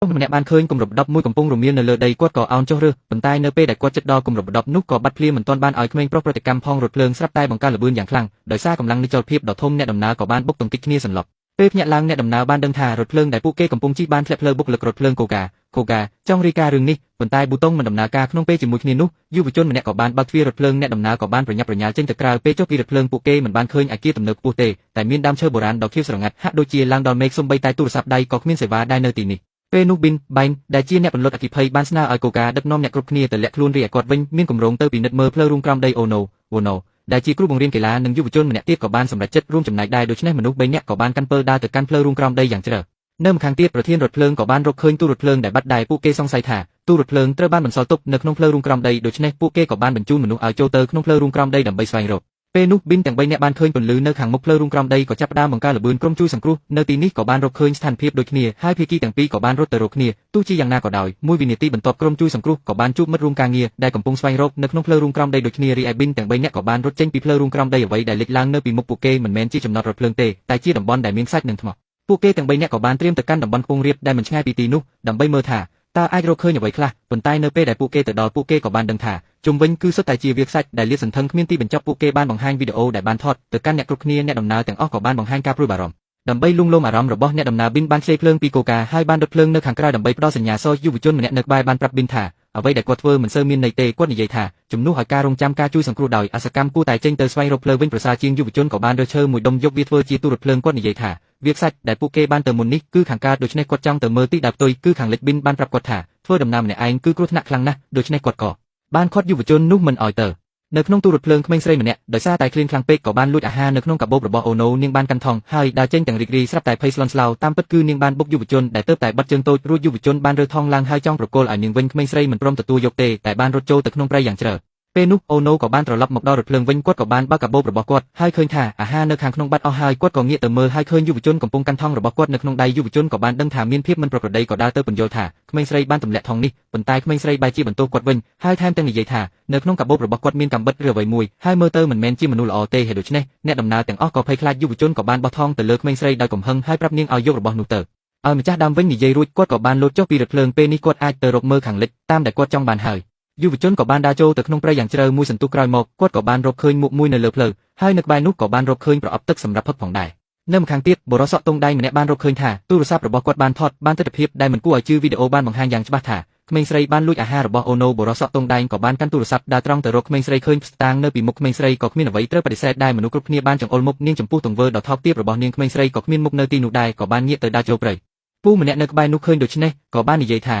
ម្នាក់បានឃើញគម្របដប់មួយកំពុងរមៀលនៅលើដីគាត់ក៏អោនចុះរើសប៉ុន្តែនៅពេលដែលគាត់ជិតដល់គម្របដប់នោះក៏បាត់ភ្លាមមិនទាន់បានឲ្យក្មេងប្រុសប្រតិកម្មផងរថភ្លើងស្រាប់តែបង្កើតល្បឿនយ៉ាងខ្លាំងដោយសារកម្លាំងនិចលភាពដ៏ធំអ្នកដំណើរក៏បានបុកទង្គិចគ្នាសន្លប់ពេលភ្ញាក់ឡើងអ្នកដំណើរបានដឹងថារថភ្លើងដែលពួកគេកំពុងជិះបានធ្លាក់ផ្លូវបុគ្គលិករថភ្លើងកូកាកូកាចង់រាយការណ៍រឿងនេះប៉ុន្តែប៊ូតុងមិនដំណើរការក្នុងពេលជាមួយគ្នានោះយុវជនម្នាក់ក៏បានបើកទ្វាររថភ្លើងអ្នកដំណើរក៏បានប្រញាប់ប្រញាល់ចេញទៅក្រៅពេលចុះពីរថភ្លើងពួកគេមិនបានឃើញអគារទំនើបខ្ពស់ទេតែមានដើមឈើបុរាណដ៏ខៀវស្រងាត់ហាក់ដូចជាឡើងដល់មេឃសូម្បីតែទូរស័ព្ទដៃក៏គ្មានសេវាដែរនៅទីនេះពេលនោះប៊ីនបៃនដែលជាអ្នកពន្លត់អគ្គិភ័យបានស្នើឲ្យកូកាដឹកនាំអ្នកគ្រប់គ្នាទៅលាក់ខ្លួនរីឯគាត់វិញមានគម្រោងទៅពិនិត្យមើលផ្លូវរួមក្រោមដីអូណូអូណូដែលជាគ្រូបង្រៀនកីឡានិងយុវជនម្នាក់ទៀតក៏បានសម្រេចចិត្តរួមចំណែកដែរដូច្នេះមនុស្ស3នាក់ក៏បានកាន់ពិលដើរទៅកាន់ផ្លូវរួមក្រោមដីយ៉ាងជ្រៅនៅម្ខាងទៀតប្រធានរថភ្លើងក៏បានរកឃើញទូរថភ្លើងដែលបាត់ដែរពួកគេសង្ស័យថាទូរថភ្លើងត្រូវបានបន្សល់ទុកនៅក្នុងផ្លូវរួមក្រោមដីដូច្នេះពួកគេក៏បានបញ្ជូនមនុស្សឲ្យចូលទៅក្នុងផ្លូវរួមក្រោមដីដើម្បីស្វែងរកពេលនោះប៊ីនទាំង3នាក់បានឃើញពន្លឺនៅខាងមុខផ្លូវរួមក្រោមដីក៏ចាប់ផ្ដើមបង្ការល្បឿនក្រុមជួយសង្គ្រោះនៅទីនេះក៏បានរកឃើញស្ថានភាពដូចគ្នាហើយភាគីទាំងពីរក៏បានរត់ទៅរកគ្នាទោះជាយ៉ាងណាក៏ដោយមួយវិនាទីបន្ទាប់ក្រុមជួយសង្គ្រោះក៏បានជួបមិត្តរួមការងារដែលកំពុងស្វែងរកនៅក្នុងផ្លូវរួមក្រោមដីដូចគ្នារីឯប៊ីនទាំង3នាក់ក៏បានរត់ចេញពីផ្លូវរួមក្រោមដីអ្វីដែលលេចឡើងនៅពីមុខពួកគេមិនមែនជាចំណតរថភ្លើងទេតែជាតំបន់ដែលមានខ្សាច់និងថ្មពួកគេទាំង3នាក់ក៏បានត្រៀមទៅកាន់តំបន់ខ្ពង់រាបដែលមិនឆ្ងាយពីទីនោះដើម្បីមើលថាតើអាចរកឃើញអ្វីខ្លះប៉ុន្តែនៅពេលដែលពួកគេទៅដល់ពួកគេក៏បានដឹងថាជុំវិញគឺសុទ្ធតែជាវាលខ្សាច់ដែលលាតសន្ធឹងគ្មានទីបញ្ចប់ពួកគេបានបង្ហាញវីដេអូដែលបានថតទៅកាន់អ្នកគ្រប់គ្នាអ្នកដំណើរទាំងអស់ក៏បានបង្ហាញការព្រួយបារម្ភដើម្បីលួងលោមអារម្មណ៍របស់អ្នកដំណើរប៊ីនបានខ្ចីភ្លើងពីកូកាហើយបានដុតភ្លើងនៅខាងក្រៅដើម្បីផ្ដល់សញ្ញាសយុវជនម្នាក់នៅក្បែរបានប្រាប់ប៊ីនថាអ្វីដែលគាត់ធ្វើមិនសូវមានន័យទេគាត់និយាយថាជំនួសឲ្យការរងចាំការជួយសង្គ្រោះដោយអសកម្មគួរតែចេញទៅស្វែងរកផ្លូវវិញប្រសើរជាងយុវជនក៏បានរើសឈើមួយដុំយកវាធ្វើជាទូរថភ្លើងគាត់និយាយថាវាខ្សាច់ដែលពួកគេបានទៅមុននេះគឺខាងកើតដូច្នេះគាត់ចង់ទៅមើលទីដែលផ្ទុយគឺខាងលិចប៊ីនបានប្រាប់គាត់ថាធ្វើដំណើរម្នាក់ឯងគឺគ្រោះថ្នាក់ខ្លាំងណាស់ដូច្នេះគាត់ក៏បានឃាត់យុវជននោះមិនឲ្យទៅនៅក្នុងទូរថភ្លើងក្មេងស្រីម្នាក់ដោយសារតែឃ្លានខ្លាំងពេកក៏បានលួចអាហារនៅក្នុងកាបូបរបស់អូណូនាងបានកាន់ថងហើយដើរចេញទាំងរីករាយស្រាប់តែភ័យស្លន់ស្លោតាមពិតគឺនាងបានបុកយុវជនដែលទើបតែបិទជើងតូចរួចយុវជនបានរើថងឡើងហើយចង់ប្រគល់ឲ្យនាងវិញក្មេងស្រីមិនព្រមទទួលយកទេតែបានរត់ចូលទៅក្នុងព្រៃយ៉ាងជ្រៅពេលនោះអូណូក៏បានត្រឡប់មកដល់រថភ្លើងវិញគាត់ក៏បានបើកកាបូបរបស់គាត់ហើយឃើញថាអាហារនៅខាងក្នុងបាត់អស់ហើយគាត់ក៏ងាកទៅមើលហើយឃើញយុវជនកំពុងកាន់ថង់របស់គាត់នៅក្នុងដៃយុវជនក៏បានដឹងថាមានភាពមិនប្រក្រតីក៏ដើរទៅពន្យល់ថាក្មេងស្រីបានទម្លាក់ថង់នេះប៉ុន្តែក្មេងស្រីបែរជាបន្ទោសគាត់វិញហើយថែមទាំងនិយាយថានៅក្នុងកាបូបរបស់គាត់មានកាំបិតឬអ្វីមួយហើយមើលទៅមិនមែនជាមនុស្សល្អទេហេតុដូច្នេះអ្នកដំណើរទាំងអស់ក៏ភ័យខ្លាចយុវជនក៏បានបោះថង់ទៅលើក្មេងស្រីដោយកំហឹងហើយប្រាប់នាងឲ្យយករបស់នោះទៅឲ្យម្ចាស់ដើមវិញនិយាយរួចគាត់ក៏បានលោតចុះពីរថភ្លើងពេលនេះគាត់អាចទៅរកមើលខាងលិចតាមដែលគាត់ចង់បានហើយយុវជនក៏បានដើរចូលទៅក្នុងព្រៃយ៉ាងជ្រៅមួយសន្ទុះក្រោយមកគាត់ក៏បានរកឃើញមួកមួយនៅលើផ្លូវហើយនៅក្បែរនោះក៏បានរកឃើញប្រអប់ទឹកសម្រាប់ផឹកផងដែរនៅម្ខាងទៀតបុរសសក់ទងដៃម្នាក់បានរកឃើញថាទូរស័ព្ទរបស់គាត់បានថតបានទិដ្ឋភាពដែលមិនគួរឲ្យជឿវីដេអូបានបង្ហាញយ៉ាងច្បាស់ថាក្មេងស្រីបានលួចអាហាររបស់អូណូបុរសសក់ទងដៃក៏បានកាន់ទូរស័ព្ទដើរត្រង់ទៅរកក្មេងស្រីឃើញស្តាងនៅពីមុខក្មេងស្រីក៏គ្មានអ្វីត្រូវបដិសេធដែរមនុស្សគ្រប់គ្នាបានចង្អុលមុខនាងចំពោះទង្វើដ៏ថោកទាបរបស់នាងក្មេងស្រីក៏គ្មានមុខនៅទីនោះដែរក៏បានងាកទៅដើរចូលព្រៃពូម្នាក់នៅក្បែរនោះឃើញដូច្នេះក៏បាននិយាយថា